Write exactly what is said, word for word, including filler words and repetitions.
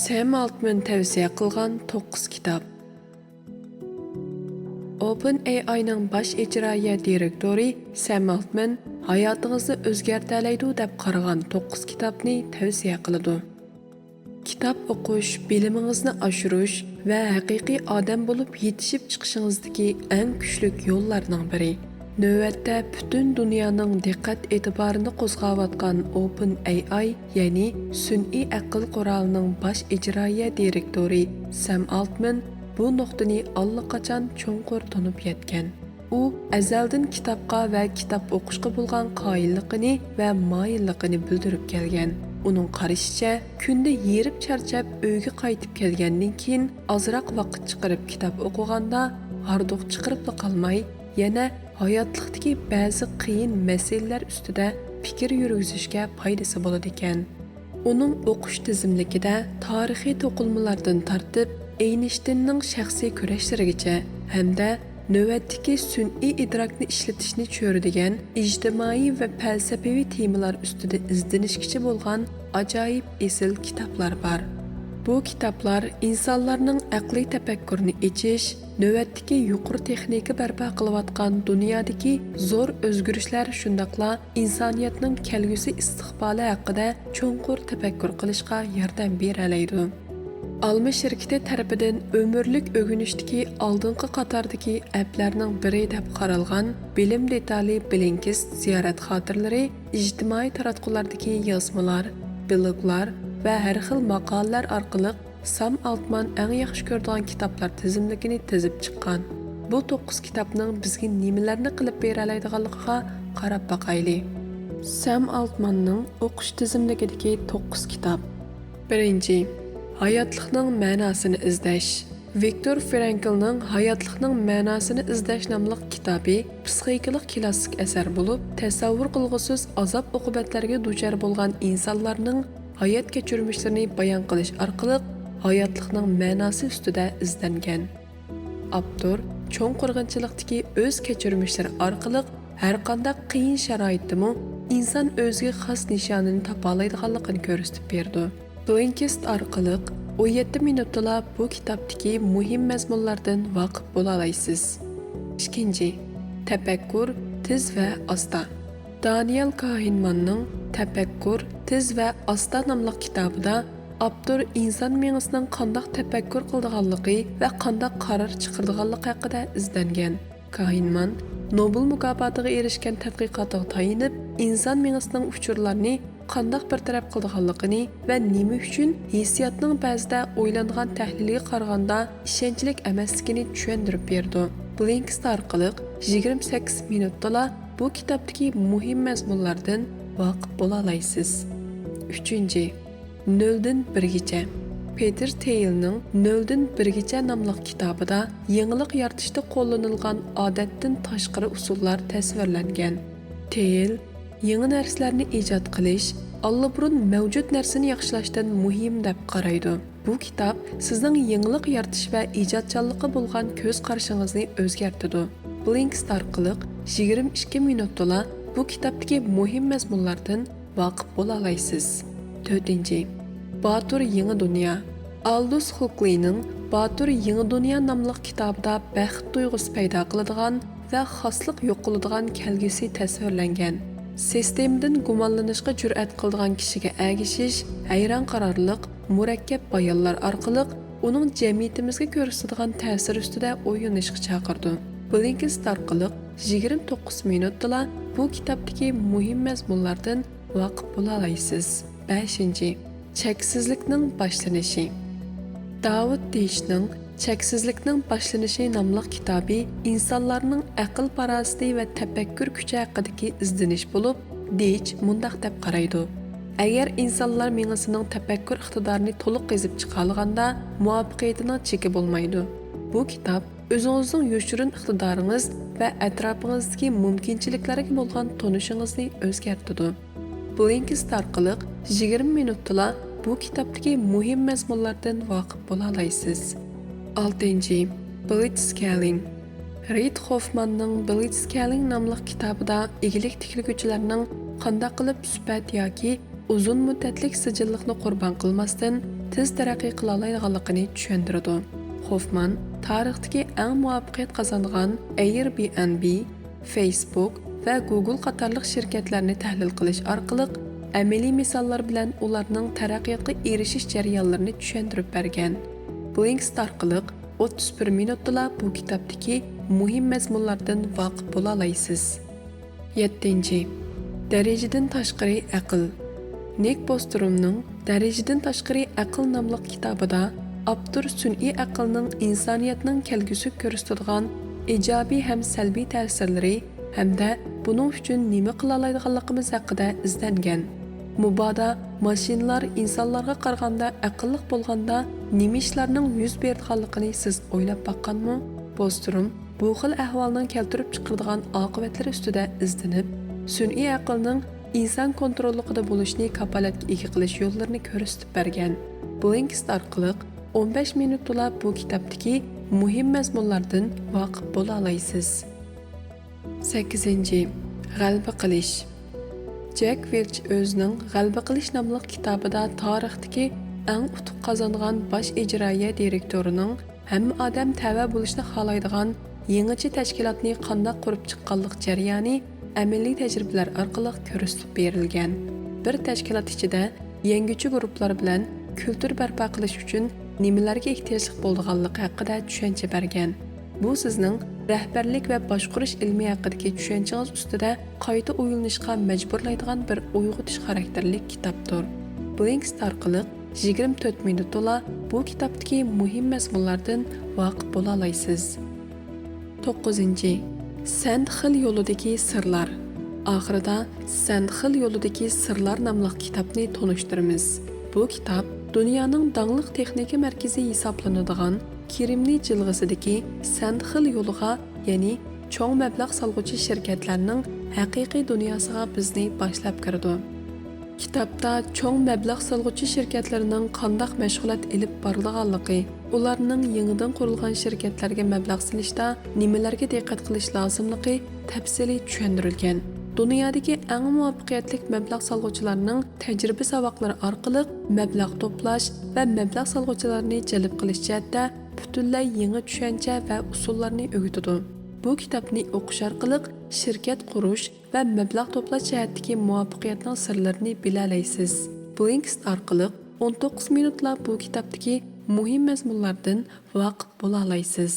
سەم ئالتمەن تەۋسىيە قىلغان توققۇز كىتاب. ئوپېن ئېي ئاينىڭ باش ئىجرائىيە دىرېكتورى سەم ئالتمەن ھاياتىڭىزنى ئۆزگەرتەلەيدۇ دەپ قارىغان توققۇز كىتابنى تەۋسىيە قىلىدۇ. كىتاب ئوقۇش بىلىمىڭىزنى ئاشۇرۇش ۋە ھەقىقىي ئادەم بولۇپ يېتىشىپ چىقىشىڭىزدىكى ئەڭ كۈچلۈك يوللارنىڭ بىرى. نۆۋەتتە پۈتۈن دۇنيانىڭ دىققەت ئېتىبارىنى قوزغاۋاتقان ئوپېن ئېي ئاي، يەنى سۈنئىي ئەقىل قورالىنىڭ باش ئىجرائىيە دىرېكتورى سەم ئالتمەن بۇ نۇقتىنى ئاللىقاچان چوڭقۇر تونۇپ يەتكەن. ئۇ ئەزەلدىن كىتابقا ۋە كىتاب ئوقۇشقا بولغان قايىللىقىنى ۋە مايىللىقىنى بىلدۈرۈپ كەلگەن. ئۇنىڭ قارىشىچە، كۈندە ھېرىپ چارچاپ ئۆيگە قايتىپ كەلگەندىن كېيىن ئازراق ۋاقىت چىقىرىپ كىتاب ئوقۇغاندا، ھاردۇق چىقىرىپلا قالماي، يەنە ھاياتلىقتىكى بەزى قىيىن مەسىلىلەر ئۈستىدە پىكىر يۈرگۈزۈشكە پايدىسى بولىدىكەن. ئۇنىڭ ئوقۇش تىزىملىكىدە تارىخىي توقۇلمىلاردىن تارتىپ، ئېينىشتىننىڭ شەخسىي كۈرەشلىرىگىچە ھەمدە نۆۋەتتىكى سۈنئىي ئىدراكنى ئىشلىتىشنى چۆرىدىگەن ئىجتىمائىي ۋە پەلسەپىۋى تېمىلار ئۈستىدە ئىزدىنىشكىچە بولغان ئاجايىپ ئېسىل كىتابلار بار. بۇ كىتابلار ئىنسانلارنىڭ ئەقلىي تەپەككۇرىنى ئېچىش، نۆۋەتتىكى يۇقىرى تېخنىكا بەرپا قىلىۋاتقان دۇنيادىكى زور ئۆزگىرىشلەر، شۇنداقلا ئىنسانىيەتنىڭ كەلگۈسى ئىستىقبالى ھەققىدە چوڭقۇر تەپەككۇر قىلىشقا ياردەم بېرەلەيدۇ. ئالما شىركىتى تەرىپىدىن ئۆمۈرلۈك ئۆگىنىشتىكى ئالدىنقى قاتاردىكى ئەپلەرنىڭ بىرى دەپ قارالغان بىلىم دېتالى بلىنكىست زىيارەت خاتىرىلىرى، ئىجتىمائىي تاراتقۇلاردىكى يازمىلار، بىلوگلار ۋە ھەر خىل ماقالىلەر ئارقىلىق سام ئالتمان ئەڭ ياخشى كۆرىدىغان كىتابلار تىزىملىكىنى تىزىپ چىققان. بۇ توققۇز كىتابنىڭ بىزگە نېمىلەرنى قىلىپ بېرەلەيدىغانلىقىغا قاراپ باقايلى. سام ئالتماننىڭ ئوقۇش تىزىملىكىدىكى توققۇز كىتاب. بىرىنچى، ھاياتلىقنىڭ مەناسىنى ئىزدەش. ۋىكتور فرانكلنىڭ ھاياتلىقنىڭ مەناسىنى ئىزدەش ناملىق كىتابى پسىخىكىلىق كلاسسىك ئەسەر بولۇپ، تەسەۋۋۇر قىلغۇسىز ئازاب-ئوقۇبەتلەرگە دۇچار بولغان ئىنسانلارنىڭ ھايات كەچۈرمىشلىرىنى بايان قىلىش ئارقىلىق ھاياتلىقنىڭ مەناسى ئۈستىدە ئىزدەنگەن. ئاپتور چوڭ قىرغىنچىلىقتىكى ئۆز كەچۈرمىشلىرى ئارقىلىق ھەرقانداق قىيىن شارائىتتىمۇ ئىنسان ئۆزىگە خاس نىشانىنى تاپالايدىغانلىقىنى كۆرسىتىپ بېرىدۇ. بلىنكىست ئارقىلىق ئون يەتتە مىنۇتتىلا بۇ كىتابتىكى مۇھىم مەزمۇنلاردىن ۋاقىپ بولالايسىز. ئىككىنچى، تەپەككۇر تېز ۋە ئاستا. دانىيال كاھنماننىڭ تەپەككۇر تېز ۋە ئاستا ناملىق كىتابىدا ئاپتور ئىنسان مېڭىسىنىڭ قانداق تەپەككۇر قىلىدىغانلىقى ۋە قانداق قارار چىقىرىدىغانلىقى ھەققىدە ئىزدەنگەن. كاھنمان نوبېل مۇكاپاتىغا ئېرىشكەن تەتقىقاتىغا تايىنىپ، ئىنسان مېڭىسىنىڭ ئۇچۇرلارنى قانداق بىر تەرەپ قىلىدىغانلىقىنى ۋە نېمە ئۈچۈن ھېسسىياتنىڭ بەزىدە ئويلانغان تەھلىلىگە قارىغاندا ئىشەنچلىك ئەمەسلىكىنى چۈشەندۈرۈپ بېرىدۇ. بلىنكىست ئارقىلىق يىگىرمە سەككىز مىنۇتتىلا بۇ كىتابتىكى مۇھىم مەزمۇنلاردىن ۋاقىپ بولالايسىز. ئۈچىنچى، نۆلدىن بىرگىچە. پېتېر تېيلنىڭ نۆلدىن بىرگىچە ناملىق كىتابىدا يېڭىلىق يارىتىشتا قوللىنىلغان ئادەتتىن تاشقىرى ئۇسۇللار تەسۋىرلەنگەن. تېيل يېڭى نەرسىلەرنى ئىجاد قىلىش ئاللىبۇرۇن مەۋجۇت نەرسىنى ياخشىلاشتىن مۇھىم دەپ قارايدۇ. بۇ كىتاب سىزنىڭ يېڭىلىق يارىتىش ۋە ئىجادچانلىققا بولغان كۆز قارىشىڭىزنى ئۆزگەرتىدۇ. بلىنكىست ئارقىلىق يىگىرمە ئىككى مىنۇتتىلا بۇ كىتابتىكى مۇھىم مەزمۇنلاردىن ۋاقىپ بولالايسىز. تۆتىنچى، باتۇر يېڭى دۇنيا. ئالدۇس خۇكلىنىڭ باتۇر يېڭى دۇنيا ناملىق كىتابىدا بەخت تۇيغۇسى پەيدا قىلىدىغان ۋە خاسلىق يوقىلىدىغان كەلگۈسى تەسۋىرلەنگەن. سىستېمىدىن گۇمانلىنىشقا جۈرئەت قىلىدىغان كىشىگە ئەگىشىش ھەيران قالارلىق مۇرەككەپ بايانلار ئارقىلىق ئۇنىڭ جەمئىيىتىمىزگە كۆرسىتىدىغان تەسىرى ئۈستىدە ئويلىنىشقا چاقىرىدۇ. بلىنكىست ئارقىلىق يىگىرمە توققۇز مىنۇتتىلا بۇ كىتابتىكى مۇھىم مەزمۇنلاردىن ۋاقىپ بولالايسىز. بەشىنچى، چەكسىزلىكنىڭ باشلىنىشى. داۋۇت دېيچنىڭ چەكسىزلىكنىڭ باشلىنىشى ناملىق كىتابى ئىنسانلارنىڭ ئەقىل-پاراسىتى ۋە تەپەككۇر كۈچى ھەققىدىكى ئىزدىنىش بولۇپ، دېيچ مۇنداق دەپ قارايدۇ: ئەگەر ئىنسانلار مېڭىسىنىڭ تەپەككۇر ئىقتىدارىنى تولۇق قېزىپ چىقالىغاندا، مۇۋەپپەقىيىتىنىڭ چېكى بولمايدۇ. بۇ كىتاب ئۆزىڭىزنىڭ يوشۇرۇن ئىقتىدارىڭىز ۋە ئەتراپىڭىزدىكى مۇمكىنچىلىكلەرگە بولغان تونۇشىڭىزنى ئۆزگەرتىدۇ. بلىنكىست ئارقىلىق يىگىرمە مىنۇتتىلا بۇ كىتابتىكى مۇھىم مەزمۇنلاردىن ۋاقىپ بولالايسىز. ئالتىنچى، بلىتسكالىنگ. رىد خوفماننىڭ بلىتسكالىنگ ناملىق كىتابىدا ئىگىلىك تىكلىگۈچىلەرنىڭ قانداق قىلىپ سۈپەت ياكى ئۇزۇن مۇددەتلىك سىجىللىقنى قۇربان قىلماستىن، تېز تەرەققىي قىلالايدىغانلىقىنى چۈشەندۈرىدۇ. خوفمان تارىختىكى ئەڭ مۇۋەپپەقىيەت قازانغان Airbnb، Facebook ۋە Google قاتارلىق شىركەتلەرنى تەھلىل قىلىش ئارقىلىق، ئەمەلىي مىساللار بىلەن ئۇلارنىڭ تەرەققىياتقا ئېرىشىش جەريانلىرىنى چۈشەندۈرۈپ بەرگەن. بلىنكىست ئارقىلىق ئوتتۇز بىر مىنۇتتىلا بۇ كىتابتىكى مۇھىم مەزمۇنلاردىن ۋاقىپ بولالايسىز. يەتتىنچى، دەرىجىدىن تاشقىرى ئەقىل. نىك بوسترومنىڭ دەرىجىدىن تاشقىرى ئەقىل ناملىق كىتابىدا ئاپتور سۈنئىي ئەقىلنىڭ ئىنسانىيەتنىڭ كەلگۈسىگە كۆرسىتىدىغان ئىجابىي ھەم سەلبىي تەسىرلىرى ھەمدە بۇنىڭ ئۈچۈن نېمە قىلالايدىغانلىقىمىز ھەققىدە ئىزدەنگەن. مۇبادا ماشىنىلار ئىنسانلارغا قارىغاندا ئەقىللىق بولغاندا، نېمە ئىشلارنىڭ يۈز بېرىدىغانلىقىنى سىز ئويلاپ باققانمۇ؟ بوستروم بۇ خىل ئەھۋالنىڭ كەلتۈرۈپ چىقىرىدىغان ئاقىۋەتلىرى ئۈستىدە ئىزدىنىپ، سۈنئىي ئەقىلنىڭ ئىنسان كونتروللۇقىدا بولۇشىنى كاپالەتكە ئىگە قىلىش يوللىرىنى كۆرسىتىپ بەرگەن. بلىنكىست ئارقىلىق ئون بەش مىنۇتتىلا بۇ كىتابتىكى مۇھىم مەزمۇنلاردىن ۋاقىپ بولالايسىز. سەككىزىنچى، غەلىبە قىلىش. جەك ۋېلچ ئۆزىنىڭ غەلىبە قىلىش ناملىق كىتابىدا تارىختىكى ئەڭ ئۇتۇق قازانغان باش ئىجرائىيە دىرېكتورىنىڭ ھەممە ئادەم تەۋە بولۇشنى خالايدىغان يېڭىچە تەشكىلاتنى قانداق قۇرۇپ چىققانلىق جەريانى ئەمەلىي تەجرىبىلەر ئارقىلىق كۆرسىتىپ بېرىلگەن. بىر تەشكىلات ئىچىدە يەڭگۈچى گۇرۇپپىلار بىلەن كۈلتۈر بەرپا قىلىش ئۈچۈن نېمىلەرگە ئېھتىياجلىق بولىدىغانلىقى ھەققىدە چۈشەنچە بەرگەن. بۇ سىزنىڭ رەھبەرلىك ۋە باشقۇرۇش ئىلمى ھەققىدىكى چۈشەنچىڭىز ئۈستىدە قايتا ئويلىنىشقا مەجبۇرلايدىغان بىر ئويغىتىش خاراكتېرلىك كىتابتۇر. بلىنكىست ئارقىلىق يىگىرمە تۆت مىنۇتتىلا بۇ كىتابتىكى مۇھىم مەزمۇنلاردىن ۋاقىپ بولالايسىز. توققۇزىنچى، سەند خىل يولىدىكى سىرلار. ئاخىرىدا سەند خىل يولىدىكى سىرلار ناملىق كىتابنى تونۇشتۇرىمىز. بۇ كىتاب دۇنيانىڭ داڭلىق تېخنىكا مەركىزى ھېسابلىنىدىغان كىرىملى جىلغىسىدىكى سەند خىل يولىغا، يەنى چوڭ مەبلەغ سالغۇچى شىركەتلەرنىڭ ھەقىقىي دۇنياسىغا بىزنى باشلاپ كىرىدۇ. كىتابتا چوڭ مەبلەغ سالغۇچى شىركەتلىرىنىڭ قانداق مەشغۇلات ئېلىپ بارىدىغانلىقى، ئۇلارنىڭ يېڭىدىن قۇرۇلغان شىركەتلەرگە مەبلەغ سېلىشتا نېمىلەرگە دىققەت قىلىش لازىملىقى تەپسىلىي چۈشەندۈرۈلگەن. دۇنيادىكى ئەڭ مۇۋەپپەقىيەتلىك مەبلەغ سالغۇچىلارنىڭ تەجرىبە ساۋاقلىرى ئارقىلىق مەبلەغ توپلاش ۋە مەبلەغ سالغۇچىلارنى جەلپ قىلىش جەھەتتە پۈتۈنلەي يېڭى چۈشەنچە ۋە ئۇسۇللارنى ئۆگىتىدۇ. بۇ كىتابنى ئوقۇش ئارقىلىق شىركەت قۇرۇش ۋە مەبلەغ توپلاش جەھەتتىكى مۇۋەپپەقىيەتنىڭ سىرلىرىنى بىلەلەيسىز. بلىنكىست ئارقىلىق ئون توققۇز مىنۇتلا بۇ كىتابتىكى مۇھىم مەزمۇنلاردىن ۋاقىپ بولالايسىز.